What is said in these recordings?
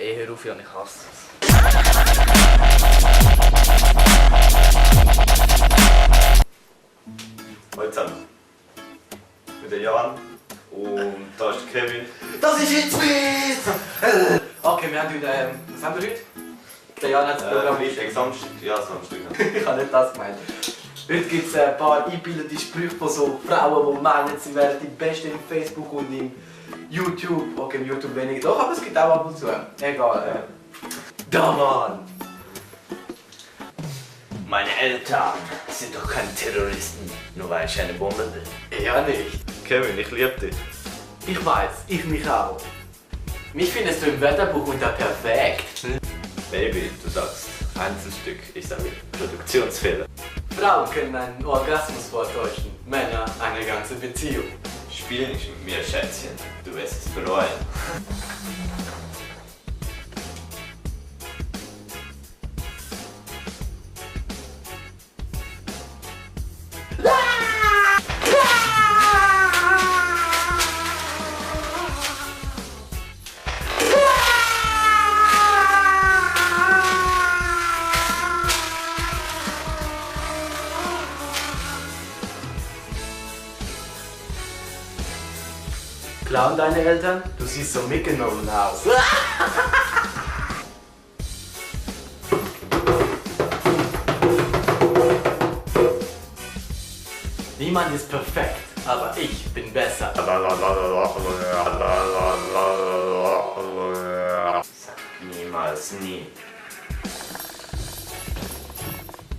Hey, hör auf, Jan, ich hasse es. Hallo zusammen. Ich bin der Jan und da ist der Kevin. Das ist jetzt mit! Okay, wir haben heute, was haben wir heute? Der Jan hat das Programm. Freitag, Samstag, ja Samstag. Ich habe nicht das gemeint. Heute gibt es ein paar eingebildete Sprüche von so Frauen, die meinen, sie wären die Besten im Facebook und im YouTube. Okay, im YouTube weniger doch, aber es gibt auch ab und zu. Egal. Da Mann! Meine Eltern sind doch keine Terroristen, nur weil ich eine Bombe bin. Ja nicht. Kevin, ich liebe dich. Ich weiß, ich mich auch. Mich findest du im Wörterbuch unter perfekt. Baby, du sagst Einzelstück, ich sage Produktionsfehler. Frauen können einen Orgasmus vortäuschen, Männer eine ganze Beziehung. Spiel nicht mit mir, Schätzchen, du wirst es bereuen. Klauen deine Eltern? Du siehst so mitgenommen aus. Niemand ist perfekt, aber ich bin besser. Sag niemals nie.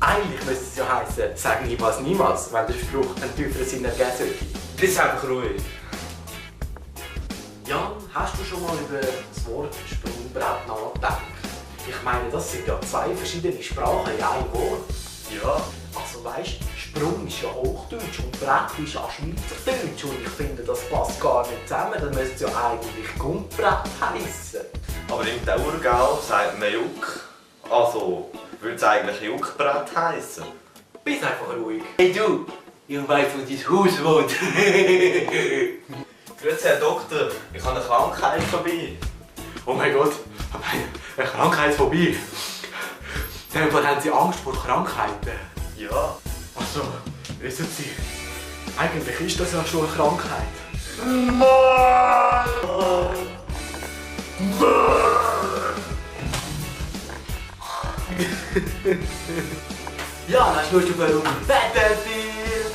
Eigentlich müsste es ja heißen, sag niemals niemals, wenn der Spruch einen tieferen Sinn ergeben sollte. Bist einfach ruhig. Jan, hast du schon mal über das Wort Sprungbrett nachgedacht? Ich meine, das sind ja zwei verschiedene Sprachen in einem Wort. Ja. Also weißt, Sprung ist ja Hochdeutsch und Brett ist ja Schweizerdeutsch und ich finde, das passt gar nicht zusammen. Dann müsste es ja eigentlich Gumbrett heissen. Aber im Thurgau sagt man Juck. Also würde es eigentlich Juckbrett heißen. Bist einfach ruhig. Hey du, ich weiß, wo dein Haus wohnt. Grüezi, Herr Doktor, ich habe eine Krankheit vorbei. Oh mein Gott, eine Krankheit vorbei. Dann haben Sie Angst vor Krankheiten. Ja. Also, wissen Sie, eigentlich ist das ja schon eine Krankheit. Ja, dann schaust du mal um Battlefield.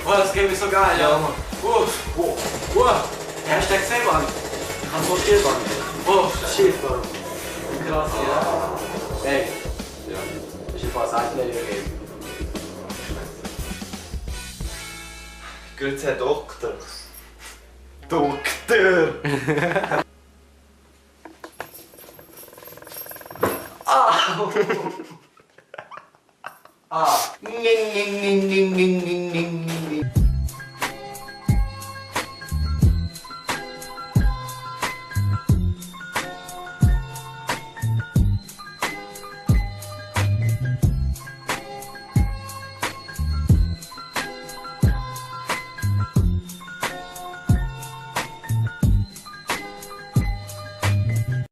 Wow, das Game ist so geil, ja Mann. Hashtag gesehen, Mann. Ich kann so viel, Mann. Oh, shit, Mann. Krass, ja. Hey. Ja. Das ist ein paar Seitenleben. Grüezi, Herr Doktor. Doktor! Ah.